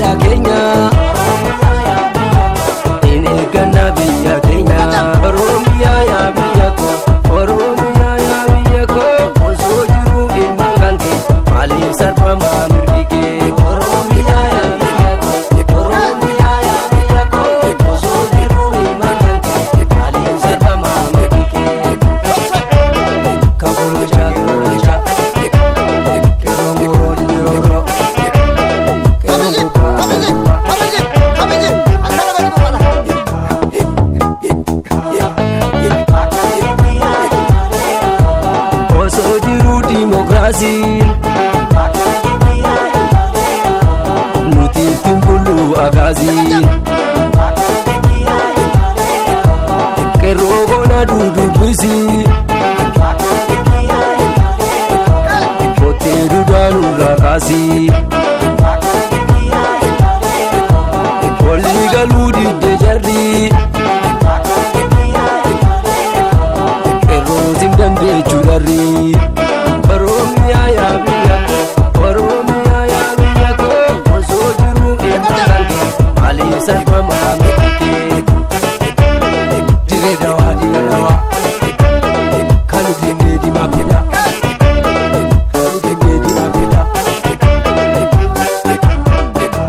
aadaa keenya. Hin eegganna biyya keenya. Oromiyaa yaa biyya koo, Oromiyaa yaa biyya koo, osoo jiruu ilmaan kan kee maaliif sarbamaa mirgi kee? Oromiyaa yaa biyya koo, Oromiyaa yaa biyya koo, osoo jiruu ilmaan kan kee maaliif sarbamaa mirgi kee? Kabolcha kabolcha, keroo moroo diroroo, keroo gubbaa gubbaa. Osoo jiruu dimookiraasiin nuti ittiin bullu akaasiin. Qeerroo goona dudubbisi kottee duudhaa nurraa kaasi. Walii galuu didde jarri qeerrootiin dandeechuu darri. Oromiyaa yaa biyya koo, Oromiyaa yaa biyya koo, osoo jiruu ilmaan kan kee maaliif sarbamaa mirgi kee? Dirree dawaa dirree dawaa kan deemee diimaa fida kan deemee diimaa fida.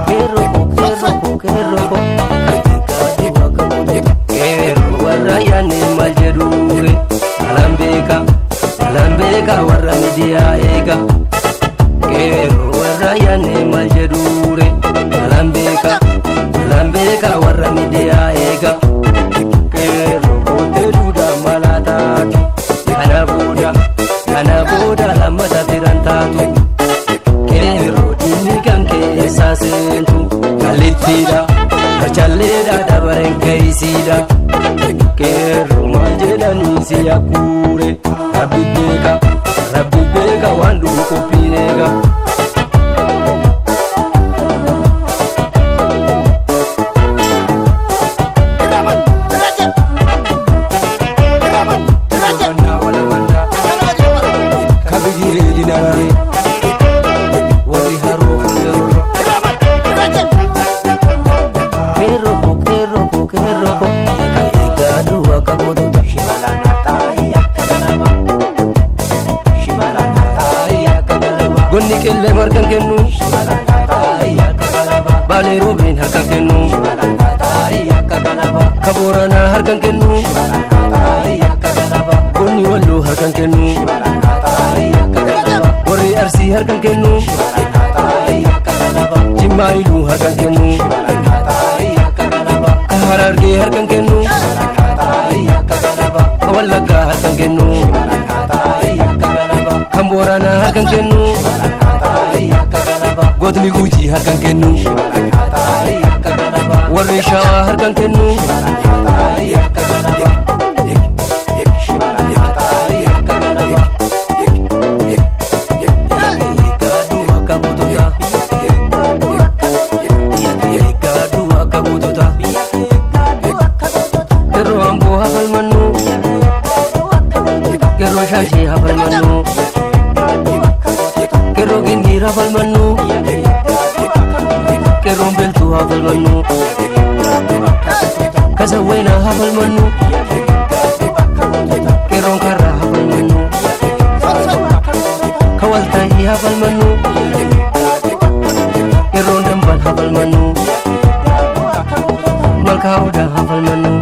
Qeerroo koo qeerroo koo qeerroo koo qeerroo warra yaanne maal jedhuure alaan beeka alaan beeka warra miidiyaa eega. Qeerroo warra yaanne maal jedhuure alaan beeka alaan beeka warra miidiyaa eega. Qeerroo kootee duudhaa malaa taatu kana booda kana booda lammata firan taatu. Qeerroo diinni kan keessaa seentu kallittiidha harcalleedha dabareen keeysiidha. Qeerroo maal jedhanii si akkuure rabbi beeka rabbi beeka waan dhufu qophiin eega. Walabannaa walabannaa kabijiree dinararee warri haroo fuulderoo. Qeerroo koo qeerroo koo qeerroo koo eegaa akka gootota. Gonni qillee margan kennu baalee roobeen harkan kennu kabooranaa harkan kennu gonni walloo harkan kennu warri arsii harkan kennu jimmaa iluu harkan kennu harargee harkan kennu wallaggaa harkan kennu kan booranaa harkan kennu godni gujii harkan kennu warri shawaa harkan kennu. Qeerroo amboo hafalmannu qeerroo shaashee hafalmannu qeerroo gindiir hafalmannu qeerroon beeltuu hafalmannu kasawweenaa hafalmannu qeerroon karraa hafalmannu kawaltaa'ii hafalmannu qeerroon dambal hafalmannu malkaa odaa hafalmannu.